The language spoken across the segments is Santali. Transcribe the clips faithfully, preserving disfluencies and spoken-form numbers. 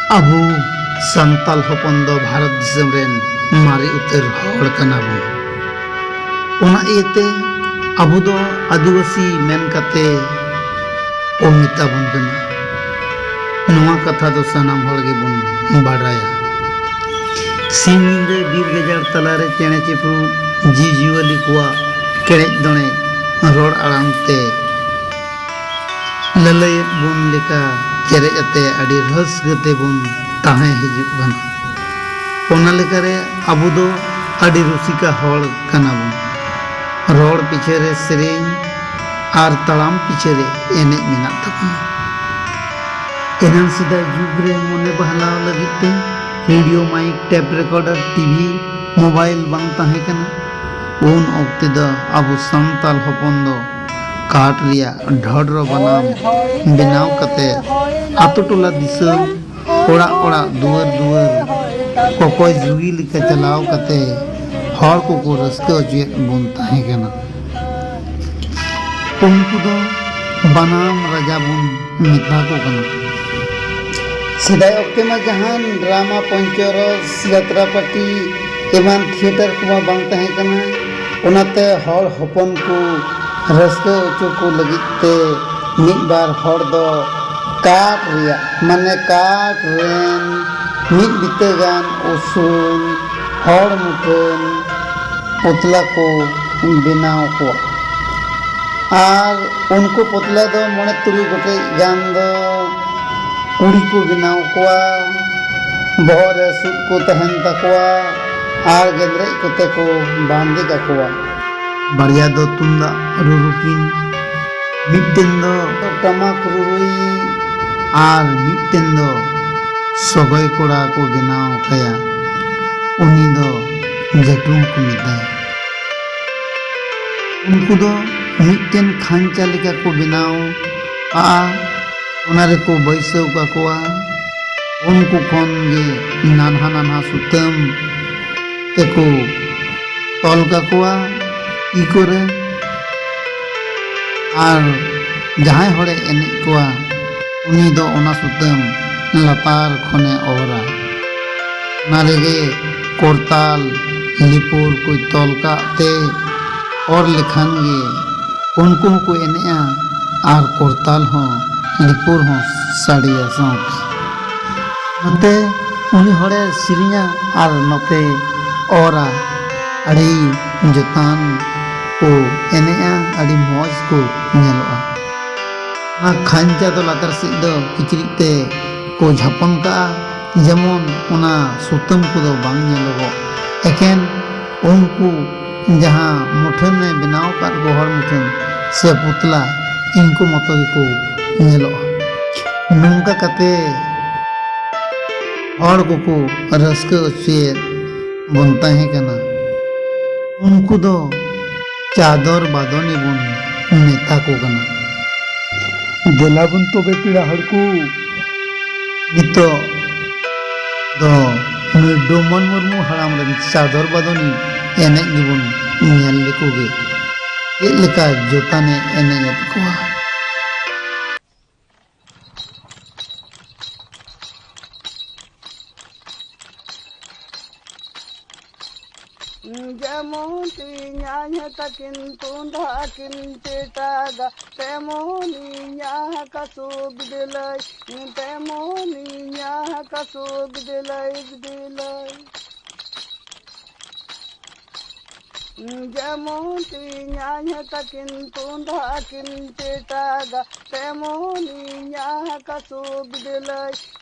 ᱟᱵᱚ ᱥᱟᱱᱛᱟᱞ ᱦᱚᱯᱚᱱ ᱫᱚ ᱵᱷᱟᱨᱚᱛ ᱫᱤᱥᱚᱢ ᱨᱮᱱ ᱢᱟᱨᱮ ᱩᱛᱟᱹᱨ ᱦᱚᱲ ᱠᱟᱱᱟ ᱵᱚᱱ᱾ ᱚᱱᱟ ᱤᱭᱟᱹᱛᱮ ᱟᱵᱚ ᱫᱚ ᱟᱹᱫᱤᱵᱟᱹᱥᱤ ᱢᱮᱱ ᱠᱟᱛᱮ ᱠᱚ ᱢᱮᱛᱟ ᱵᱚᱱ ᱠᱟᱱᱟ᱾ ᱱᱚᱣᱟ ᱠᱟᱛᱷᱟ ᱫᱚ ᱥᱟᱱᱟᱢ ᱦᱚᱲ ᱜᱮᱵᱚᱱ ᱵᱟᱰᱟᱭᱟ᱾ ᱥᱤᱧ ᱧᱤᱫᱟᱹ ᱵᱤᱨ ᱜᱟᱡᱟᱲ ᱛᱟᱞᱟᱨᱮ ᱪᱮᱬᱮ ᱪᱤᱯᱨᱩᱫ ᱡᱤᱣᱤ ᱡᱤᱭᱟᱹᱞᱤ ᱠᱚᱣᱟᱜ ᱠᱮᱲᱮᱡ ᱫᱚᱲᱮᱡ ᱨᱚᱲ ᱟᱲᱟᱝ ᱛᱮ ᱞᱟᱹᱞᱟᱹᱭᱮᱫ ᱵᱚᱱ ᱞᱮᱠᱟ ᱪᱮᱨᱮᱡ ᱟᱛᱮ ᱟᱹᱰᱤ ᱨᱟᱹᱥᱠᱟᱹ ᱛᱮᱵᱚᱱ ᱛᱟᱦᱮᱸ ᱦᱤᱡᱩᱜ ᱠᱟᱱᱟ᱾ ᱚᱱᱟ ᱞᱮᱠᱟᱨᱮ ᱟᱵᱚ ᱫᱚ ᱟᱹᱰᱤ ᱨᱩᱥᱤᱠᱟ ᱦᱚᱲ ᱠᱟᱱᱟ ᱵᱚᱱ᱾ ᱨᱚᱲ ᱯᱤᱪᱷᱟᱹ ᱨᱮ ᱥᱮᱨᱮᱧ ᱟᱨ ᱛᱟᱲᱟᱢ ᱯᱤᱪᱷᱟᱹ ᱨᱮ ᱮᱱᱮᱡ ᱢᱮᱱᱟᱜ ᱛᱟᱵᱚᱱᱟ᱾ ᱮᱱᱟᱝ ᱥᱮᱫᱟᱭ ᱡᱩᱜᱽ ᱨᱮ ᱢᱚᱱᱮ ᱵᱟᱦᱞᱟᱣ ᱞᱟᱹᱜᱤᱫ ᱛᱮ radio, mic, tape recorder, TV, mobile ᱵᱟᱝ ᱛᱟᱦᱮᱸ ᱠᱟᱱᱟ᱾ ᱩᱱ ᱚᱠᱛᱮ ᱫᱚ ᱟᱵᱚ ᱥᱟᱱᱛᱟᱞ ᱦᱚᱯᱚᱱ ᱫᱚ ᱠᱟᱴ ᱨᱮᱭᱟᱜ ᱰᱷᱚᱰᱨᱚ ᱵᱟᱱᱟᱢ ᱵᱮᱱᱟᱣ ᱠᱟᱛᱮ ᱟᱛᱳ ᱴᱚᱞᱟ ᱫᱤᱥᱚᱢ, ᱚᱲᱟᱜ ᱚᱲᱟᱜ, ᱫᱩᱣᱟᱹᱨ ᱫᱩᱣᱟᱹᱨ ᱠᱚᱠᱚᱭ ᱡᱩᱨᱤ ᱞᱮᱠᱟ ᱪᱟᱞᱟᱣ ᱠᱟᱛᱮ ᱦᱚᱲ ᱠᱚᱠᱚ ᱨᱟᱹᱥᱠᱟᱹ ᱦᱚᱪᱚᱭᱮᱫ ᱵᱚᱱ ᱛᱟᱦᱮᱸ ᱠᱟᱱᱟ᱾ ᱩᱱᱠᱩ ᱫᱚ ᱵᱟᱱᱟᱢ ᱨᱟᱡᱟ ᱵᱚᱱ ᱢᱮᱛᱟ ᱠᱚ ᱠᱟᱱᱟ᱾ ᱥᱮᱫᱟᱭ ᱚᱠᱛᱮ ᱢᱟ ᱡᱟᱦᱟᱱ ᱰᱨᱟᱢᱟ, ᱯᱚᱧᱪᱚᱨᱚᱥ, ᱡᱟᱛᱨᱟ ᱯᱟᱹᱴᱤ ᱮᱢᱟᱱ ᱛᱷᱤᱭᱮᱴᱟᱨ ᱠᱚᱢᱟ ᱵᱟᱝ ᱛᱟᱦᱮᱸ ᱠᱟᱱᱟ᱾ ᱚᱱᱟᱛᱮ ᱦᱚᱲ ᱦᱚᱯᱚᱱ ᱠᱚ ᱨᱟᱹᱥᱠᱟᱹ ᱦᱚᱪᱚ ᱠᱚ ᱞᱟᱹᱜᱤᱫ ᱛᱮ ᱢᱤᱫ ᱵᱟᱨ ᱦᱚᱲ ᱫᱚ ᱠᱟᱴ ᱨᱮᱭᱟᱜ, ᱢᱟᱱᱮ ᱠᱟᱴ ᱨᱮᱱ ᱢᱤᱫ ᱵᱤᱛᱟᱹ ᱜᱟᱱ ᱩᱥᱩᱞ ᱦᱚᱲ ᱢᱩᱴᱷᱟᱹᱱ ᱯᱩᱛᱞᱟ ᱠᱚ ᱵᱮᱱᱟᱣ ᱠᱚᱣᱟ᱾ ᱟᱨ ᱩᱱᱠᱩ ᱯᱩᱛᱞᱟ ᱫᱚ ᱢᱚᱬᱮ ᱛᱩᱨᱩᱭ ᱜᱚᱴᱮᱡ ᱜᱟᱱ ᱫᱚ ᱠᱩᱲᱤ ᱠᱚ ᱵᱮᱱᱟᱣ ᱠᱚᱣᱟ᱾ ᱵᱚᱦᱚᱜ ᱨᱮ ᱥᱩᱫ ᱠᱚ ᱛᱟᱦᱮᱱ ᱛᱟᱠᱚᱣᱟ ᱟᱨ ᱜᱮᱸᱫᱽᱨᱮᱡ ᱠᱚᱛᱮ ᱠᱚ ᱵᱟᱸᱫᱮ ᱠᱟᱠᱚᱣᱟ᱾ ᱵᱟᱨᱭᱟ ᱫᱚ ᱛᱩᱢᱫᱟᱜ ᱨᱩᱨᱩ ᱠᱤᱱ, ᱢᱤᱫᱴᱮᱱ ᱫᱚ ᱴᱟᱢᱟᱠ ᱨᱩᱨᱩᱭᱤᱡ ᱟᱨ ᱢᱤᱫᱴᱮᱱ ᱫᱚ ᱥᱚᱜᱚᱭ ᱠᱚᱲᱟ ᱠᱚ ᱵᱮᱱᱟᱣ ᱠᱟᱭᱟ, ᱩᱱᱤ ᱫᱚ ᱡᱟᱹᱴᱩ ᱦᱚᱸᱠᱚ ᱢᱮᱛᱟᱭᱟ᱾ ᱩᱱᱠᱩ ᱫᱚ ᱢᱤᱫᱴᱮᱱ ᱠᱷᱟᱧᱪᱟ ᱞᱮᱠᱟ ᱠᱚ ᱵᱮᱱᱟᱣ ᱠᱟᱜᱼᱟ, ᱚᱱᱟ ᱨᱮᱠᱚ ᱵᱟᱹᱭᱥᱟᱹᱣ ᱠᱟᱠᱚᱣᱟ᱾ ᱩᱱᱠᱩ ᱠᱷᱚᱱ ᱜᱮ ᱱᱟᱱᱦᱟ ᱱᱟᱱᱦᱟ ᱥᱩᱛᱟᱹᱢ ᱛᱮᱠᱚ ᱛᱚᱞ ᱠᱟᱠᱚᱣᱟ ᱛᱤ ᱠᱚᱨᱮ, ᱟᱨ ᱡᱟᱦᱟᱸᱭ ᱦᱚᱲᱮ ᱮᱱᱮᱡ ᱠᱚᱣᱟ, ᱩᱱᱤ ᱫᱚ ᱚᱱᱟ ᱥᱩᱛᱟᱹᱢ ᱞᱟᱛᱟᱨ ᱠᱷᱚᱱᱮ ᱚᱨᱟ᱾ ᱚᱱᱟ ᱨᱮᱜᱮ ᱠᱚᱨᱛᱟᱞ, ᱞᱤᱯᱩᱨ ᱠᱚᱭ ᱛᱚᱞ ᱠᱟᱜ ᱛᱮ ᱚᱨ ᱞᱮᱠᱷᱟᱱ ᱜᱮ ᱩᱱᱠᱩ ᱦᱚᱸᱠᱚ ᱮᱱᱮᱡᱼᱟ ᱟᱨ ᱠᱚᱨᱛᱟᱞ ᱦᱚᱸ, ᱞᱤᱯᱩᱨ ᱦᱚᱸ ᱥᱟᱰᱮᱭᱟ ᱥᱟᱶᱛᱮ᱾ ᱱᱚᱛᱮ ᱩᱱᱤ ᱦᱚᱲᱮ ᱥᱮᱨᱮᱧᱟ ᱟᱨ ᱱᱚᱛᱮ ᱚᱨᱟ᱾ ᱟᱹᱰᱤ ᱡᱚᱛᱟᱱ ᱠᱚ ᱮᱱᱮᱡᱼᱟ, ᱟᱹᱰᱤ ᱢᱚᱡᱽ ᱠᱚ ᱧᱮᱞᱚᱜᱼᱟ᱾ ᱚᱱᱟ ᱠᱷᱟᱧᱪᱟ ᱫᱚ ᱞᱟᱛᱟᱨ ᱥᱮᱫ ᱫᱚ ᱠᱤᱪᱨᱤᱡ ᱛᱮ ᱠᱚ ᱡᱷᱟᱯᱚᱱ ᱠᱟᱜᱼᱟ, ᱡᱮᱢᱚᱱ ᱚᱱᱟ ᱥᱩᱛᱟᱹᱢ ᱠᱚᱫᱚ ᱵᱟᱝ ᱧᱮᱞᱚᱜᱚᱜ᱾ ᱮᱠᱮᱱ ᱩᱱᱠᱩ ᱡᱟᱦᱟᱸ ᱢᱩᱴᱷᱟᱹᱱᱮ ᱵᱮᱱᱟᱣ ᱟᱠᱟᱫ ᱠᱚ, ᱦᱚᱲ ᱢᱩᱴᱷᱟᱹᱱ ᱥᱮ ᱯᱩᱛᱞᱟ, ᱤᱱᱠᱩ ᱢᱚᱛᱚ ᱜᱮᱠᱚ ᱧᱮᱞᱚᱜᱼᱟ᱾ ᱱᱚᱝᱠᱟ ᱠᱟᱛᱮ ᱦᱚᱲ ᱠᱚᱠᱚ ᱨᱟᱹᱥᱠᱟᱹ ᱦᱚᱪᱚᱭᱮᱫ ᱵᱚᱱ ᱛᱟᱦᱮᱸ ᱠᱟᱱᱟ᱾ ᱩᱱᱠᱩ ᱫᱚ ᱪᱟᱫᱚᱨ ᱵᱟᱫᱚᱱᱤ ᱵᱚᱱ ᱢᱮᱛᱟ ᱠᱚ ᱠᱟᱱᱟ᱾ ᱫᱮᱞᱟ ᱵᱚᱱ ᱛᱚᱵᱮ ᱯᱮᱲᱟ ᱦᱚᱲ ᱠᱚ, ᱱᱤᱛᱚᱜ ᱫᱚ ᱱᱩᱭ ᱰᱚᱢᱚᱱ ᱢᱩᱨᱢᱩ ᱦᱟᱲᱟᱢ ᱨᱮᱱ ᱪᱟᱫᱚᱨ ᱵᱟᱫᱚᱱᱤ ᱮᱱᱮᱡ ᱜᱮᱵᱚᱱ ᱧᱮᱞ ᱞᱮᱠᱚ ᱜᱮ, ᱪᱮᱫ ᱞᱮᱠᱟ ᱡᱚᱛᱟᱱᱮ ᱮᱱᱮᱡ ᱮᱫ ᱠᱚᱣᱟ᱾ ᱡᱮᱢᱚᱱ ᱛᱤᱧ ᱟᱧ ᱛᱟᱹᱠᱤᱱ ᱛᱩᱢᱫᱟᱜ ᱠᱤᱱ ᱪᱮᱴᱟᱜᱟ, ᱛᱮᱢᱚᱱ ᱤᱧᱟᱜ ᱠᱟᱥᱩ ᱵᱤᱫᱟᱹᱞᱟᱹᱭ, ᱛᱮᱢᱚᱱ ᱤᱧᱟᱜ ᱠᱟᱥᱩ ᱵᱤᱫᱟᱹᱞᱟᱹᱭ, ᱵᱤᱫᱟᱹᱞᱟᱹᱭ᱾ ᱡᱮᱢᱚᱱ ᱛᱤᱧ ᱟᱧ ᱛᱟᱹᱠᱤᱱ ᱛᱩᱢᱫᱟᱜ ᱠᱤᱱ ᱪᱮᱴᱟᱜᱟ, ᱛᱮᱢᱚᱱ ᱤᱧᱟᱜ ᱠᱟᱥᱩ ᱵᱤᱫᱟᱹᱞᱟᱹᱭ,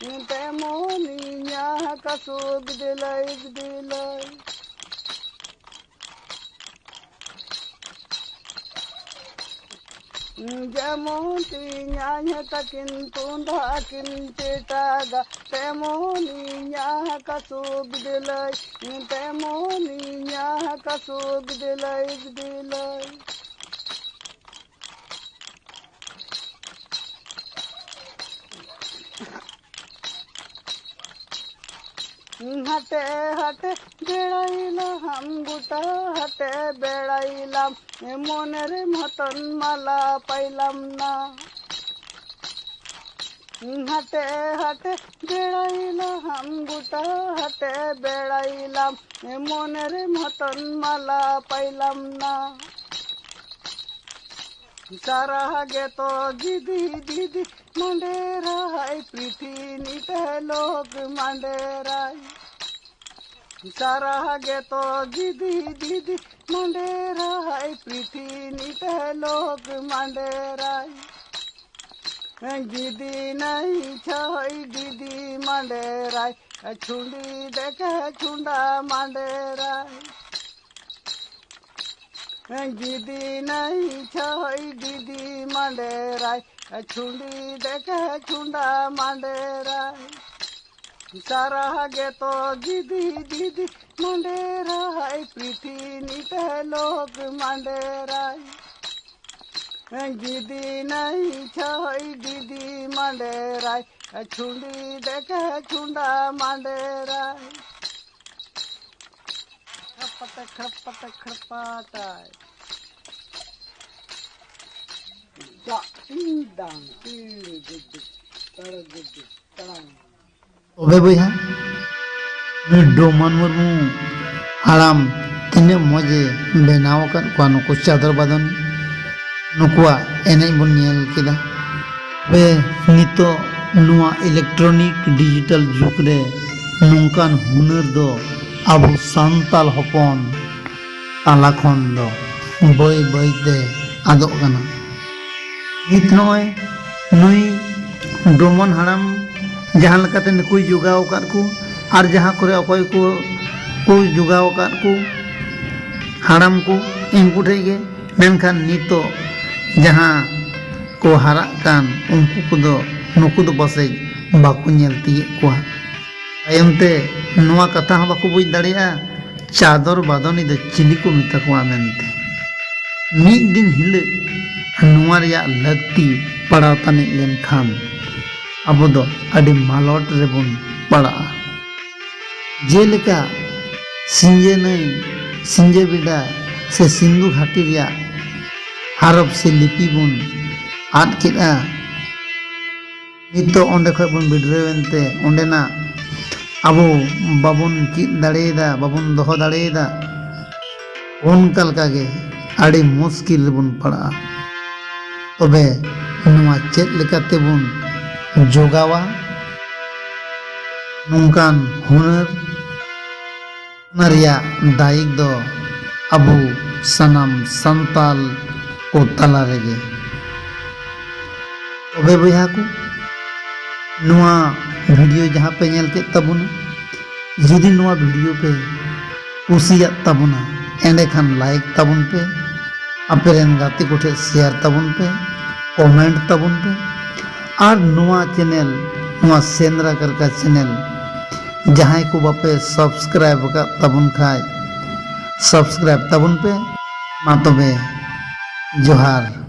ᱛᱮᱢᱚᱱ ᱤᱧᱟᱜ ᱠᱟᱥᱩ ᱵᱤᱫᱟᱹᱞᱟᱹᱭ, ᱵᱤᱫᱟᱹᱞᱟᱹᱭ᱾ ᱡᱮᱢᱚᱱ ᱛᱤᱧ ᱟᱧ ᱛᱟᱹᱠᱤᱱ ᱛᱩᱢᱫᱟᱜ ᱠᱤᱱ ᱪᱮᱴᱟᱜᱟ, ᱛᱮᱢᱚᱱ ᱤᱧᱟᱜ ᱠᱟᱥᱩ ᱵᱤᱫᱟᱹᱞᱟᱹᱭ, ᱛᱮᱢᱚᱱ ᱤᱧᱟᱜ ᱠᱟᱥᱩ ᱵᱤᱫᱟᱹᱞᱟᱹᱭ, ᱵᱤᱫᱟᱹᱞᱟᱹᱭ᱾ ᱦᱟᱴᱮ ᱦᱟᱴᱮ ᱵᱮᱲᱟᱭᱞᱟᱢ, ᱜᱚᱴᱟ ᱦᱟᱴᱮ ᱵᱮᱲᱟᱭᱞᱟᱢ, ᱢᱚᱱᱮ ᱨᱮ ᱦᱚᱛᱚᱱ ᱢᱟᱞᱟ ᱯᱟᱭᱞᱟᱢ ᱱᱟ᱾ ᱦᱟᱴᱮ ᱦᱟᱴᱮ ᱵᱮᱲᱟᱭᱞᱟᱢ, ᱜᱚᱴᱟ ᱦᱟᱴᱮ ᱵᱮᱲᱟᱭᱞᱟᱢ, ᱢᱚᱱᱮ ᱨᱮ ᱢᱚᱛᱚᱱ ᱢᱟᱞᱟ ᱯᱟᱭᱞᱟᱢ ᱱᱟ᱾ ᱥᱟᱨᱟ ᱜᱮᱛᱚ ᱜᱤᱫᱤ ᱜᱤᱫᱤ ᱢᱟᱸᱰᱮᱨᱟᱭ, ᱯᱨᱤᱛᱷᱤ ᱱᱤᱛᱮ ᱞᱳᱠ ᱢᱟᱸᱰᱮᱨᱟᱭ᱾ ᱥᱟᱨᱟ ᱜᱮᱛᱚ ᱜᱤᱫᱤ ᱜᱤᱫᱤ ᱢᱟᱸᱰᱮᱨᱟᱭ, ᱯᱨᱤᱛᱷᱤ ᱱᱤᱛᱮ ᱞᱳᱠ ᱢᱟᱸᱰᱮᱨᱟᱭ᱾ ᱜᱤᱫᱤ ᱱᱟᱹᱭ ᱪᱷᱚᱭ ᱜᱤᱫᱤ ᱢᱟᱸᱰᱮᱨᱟᱭ, ᱪᱷᱩᱸᱰᱤ ᱫᱮᱠᱷᱮ ᱪᱷᱩᱸᱰᱟ ᱢᱟᱸᱰᱮᱨᱟᱭ᱾ ᱜᱤᱫᱤ ᱱᱟᱹᱭ ᱪᱷᱚᱭ ᱜᱤᱫᱤ ᱢᱟᱸᱰᱮᱨᱟᱭ, ᱪᱷᱩᱸᱰᱤ ᱫᱮᱠᱷᱮ ᱪᱷᱩᱸᱰᱟ ᱢᱟᱸᱰᱮᱨᱟᱭ᱾ ᱥᱟᱨᱟ ᱜᱮᱛᱚ ᱜᱤᱫᱤ ᱜᱤᱫᱤ ᱢᱟᱸᱰᱮᱨᱟᱭ, ᱯᱨᱤᱛᱷᱤ ᱱᱤᱛᱮ ᱞᱳᱠ ᱢᱟᱸᱰᱮᱨᱟᱭ᱾ ᱜᱤᱫᱤ ᱱᱟᱹᱭ ᱪᱷᱚᱭ ᱜᱤᱫᱤ ᱢᱟᱸᱰᱮᱨᱟᱭ, ᱪᱷᱩᱸᱰᱤ ᱫᱮᱠᱷᱮ ᱪᱷᱩᱸᱰᱟ ᱢᱟᱸᱰᱮᱨᱟᱭ᱾ ᱠᱷᱟᱯᱟᱴᱟ, ᱠᱷᱟᱯᱟᱴᱟ, ᱠᱷᱟᱯᱟᱴᱟᱭ᱾ ᱫᱟᱜ ᱴᱤᱝ ᱰᱟᱝ, ᱴᱤᱝ ᱰᱩᱰᱩ, ᱛᱟᱲᱟ ᱰᱩᱰᱩ, ᱛᱟᱲᱟᱝ᱾ ᱛᱚᱵᱮ ᱵᱚᱭᱦᱟ, ᱱᱩᱭ ᱰᱳᱢᱟᱱ ᱢᱩᱨᱢᱩ ᱦᱟᱲᱟᱢ ᱛᱤᱱᱟᱹᱜ ᱢᱚᱡᱽ ᱮ ᱵᱮᱱᱟᱣ ᱟᱠᱟᱫ ᱠᱚᱣᱟ ᱱᱩᱠᱩ ᱪᱟᱫᱚᱨ ᱵᱟᱫᱚᱱᱤ᱾ ᱱᱩᱠᱩᱣᱟᱜ ᱮᱱᱮᱡ ᱵᱚᱱ ᱧᱮᱞ ᱠᱮᱫᱟ᱾ ᱛᱚᱵᱮ ᱱᱤᱛᱚᱜ ᱱᱚᱣᱟ electronic digital ᱡᱩᱜᱽ ᱨᱮ ᱱᱚᱝᱠᱟᱱ ᱦᱩᱱᱟᱹᱨ ᱫᱚ ᱟᱵᱚ ᱥᱟᱱᱛᱟᱲ ᱦᱚᱯᱚᱱ ᱛᱟᱞᱟ ᱠᱷᱚᱱ ᱫᱚ ᱵᱟᱹᱭ ᱵᱟᱹᱭ ᱛᱮ ᱟᱫᱚᱜ ᱠᱟᱱᱟ᱾ ᱱᱤᱛ ᱱᱚᱜᱼᱚᱭ ᱱᱩᱭ ᱰᱚᱢᱚᱱ ᱦᱟᱲᱟᱢ ᱡᱟᱦᱟᱸ ᱞᱮᱠᱟᱛᱮ ᱱᱩᱠᱩᱭ ᱡᱚᱜᱟᱣ ᱟᱠᱟᱫ ᱠᱚ ᱟᱨ ᱡᱟᱦᱟᱸ ᱠᱚᱨᱮ ᱚᱠᱚᱭ ᱠᱚ ᱠᱚ ᱡᱚᱜᱟᱣ ᱟᱠᱟᱫ ᱠᱚ ᱦᱟᱲᱟᱢ ᱠᱚ ᱩᱱᱠᱩ ᱴᱷᱮᱡ ᱜᱮ, ᱢᱮᱱᱠᱷᱟᱱ ᱱᱤᱛᱚᱜ ᱡᱟᱦᱟᱸ ᱠᱚ ᱦᱟᱨᱟᱜ ᱠᱟᱱ ᱩᱱᱠᱩ ᱠᱚᱫᱚ ᱱᱩᱠᱩ ᱫᱚ ᱯᱟᱥᱮᱡ ᱵᱟᱠᱚ ᱧᱮᱞ ᱛᱤᱭᱳᱜ ᱠᱚᱣᱟ᱾ ᱛᱟᱭᱚᱢ ᱛᱮ ᱱᱚᱣᱟ ᱠᱟᱛᱷᱟ ᱦᱚᱸ ᱵᱟᱠᱚ ᱵᱩᱡᱽ ᱫᱟᱲᱮᱭᱟᱜᱼᱟ ᱪᱟᱫᱚᱨ ᱵᱟᱫᱚᱱᱤ ᱫᱚ ᱪᱤᱞᱤ ᱠᱚ ᱢᱮᱛᱟ ᱠᱚᱣᱟ ᱢᱮᱱᱛᱮ᱾ ᱢᱤᱫ ᱫᱤᱱ ᱦᱤᱞᱳᱜ ᱱᱚᱣᱟ ᱨᱮᱭᱟᱜ ᱞᱟᱹᱠᱛᱤ ᱯᱟᱲᱟᱣ ᱛᱟᱹᱱᱤᱡ ᱞᱮᱱᱠᱷᱟᱱ ᱟᱵᱚ ᱫᱚ ᱟᱹᱰᱤ ᱢᱟᱞᱚᱴ ᱨᱮᱵᱚᱱ ᱯᱟᱲᱟᱜᱼᱟ᱾ ᱡᱮᱞᱮᱠᱟ ᱥᱤᱸᱡᱮ ᱱᱟᱹᱭ, ᱥᱤᱸᱡᱮ ᱵᱮᱰᱟ ᱥᱮ ᱥᱤᱱᱫᱷᱩ ᱜᱷᱟᱹᱴᱤ ᱨᱮᱭᱟᱜ ᱦᱟᱨᱚᱯ ᱥᱮ ᱞᱤᱯᱤ ᱵᱚᱱ ᱟᱫ ᱠᱮᱫᱼᱟ᱾ ᱱᱤᱛᱚᱜ ᱚᱸᱰᱮ ᱠᱷᱚᱱ ᱵᱚᱱ ᱵᱤᱰᱨᱟᱹᱣ ᱮᱱᱛᱮ ᱚᱸᱰᱮᱱᱟᱜ ᱟᱵᱚ ᱵᱟᱵᱚᱱ ᱪᱮᱫ ᱫᱟᱲᱮᱭᱟᱫᱟ, ᱵᱟᱵᱚᱱ ᱫᱚᱦᱚ ᱫᱟᱲᱮᱭᱟᱫᱟ, ᱚᱱᱠᱟ ᱞᱮᱠᱟᱜᱮ ᱟᱹᱰᱤ ᱢᱩᱥᱠᱤᱞ ᱨᱮᱵᱚᱱ ᱯᱟᱲᱟᱜᱼᱟ᱾ ᱛᱚᱵᱮ ᱱᱚᱣᱟ ᱪᱮᱫ ᱞᱮᱠᱟᱛᱮᱵᱚᱱ ᱡᱚᱜᱟᱣᱟ? ᱱᱚᱝᱠᱟᱱ ᱦᱩᱱᱟᱹᱨ, ᱚᱱᱟ ᱨᱮᱭᱟᱜ ᱫᱟᱭᱤᱠ ᱫᱚ ᱟᱵᱚ ᱥᱟᱱᱟᱢ ᱥᱟᱱᱛᱟᱞ ᱠᱚ ᱛᱟᱞᱟ ᱨᱮᱜᱮ᱾ ᱛᱚᱵᱮ ᱵᱚᱭᱦᱟ ᱠᱚ, ᱱᱚᱣᱟ ᱵᱷᱤᱰᱤᱭᱳ ᱡᱟᱦᱟᱸ ᱯᱮ ᱧᱮᱞ ᱠᱮᱫ ᱛᱟᱵᱚᱱᱟ, ᱡᱩᱫᱤ ᱱᱚᱣᱟ ᱵᱷᱤᱰᱤᱭᱳ ᱯᱮ ᱠᱩᱥᱤᱭᱟᱜ ᱛᱟᱵᱚᱱᱟ, ᱮᱸᱰᱮᱠᱷᱟᱱ ᱞᱟᱭᱤᱠ ᱛᱟᱵᱚᱱ ᱯᱮ, ᱟᱯᱮ ᱨᱮᱱ ᱜᱟᱛᱮ ᱠᱚᱴᱷᱮᱱ ᱥᱮᱭᱟᱨ ᱛᱟᱵᱚᱱ ᱯᱮ, ᱠᱚᱢᱮᱱᱴ ᱛᱟᱵᱚᱱ ᱯᱮ, ᱟᱨ ᱱᱚᱣᱟ ᱪᱮᱱᱮᱞ, ᱱᱚᱣᱟ ᱥᱮᱸᱫᱽᱨᱟ ᱠᱟᱨᱠᱟ ᱪᱮᱱᱮᱞ ᱡᱟᱦᱟᱸᱭ ᱠᱚ ᱵᱟᱯᱮ ᱥᱟᱵᱥᱠᱨᱟᱭᱤᱵ ᱟᱠᱟᱫ ᱛᱟᱵᱚᱱ ᱠᱷᱟᱡ, ᱥᱟᱵᱥᱠᱨᱟᱭᱤᱵ ᱛᱟᱵᱚᱱ ᱯᱮ᱾ ᱢᱟ ᱛᱚᱵᱮ, ᱡᱚᱦᱟᱨ᱾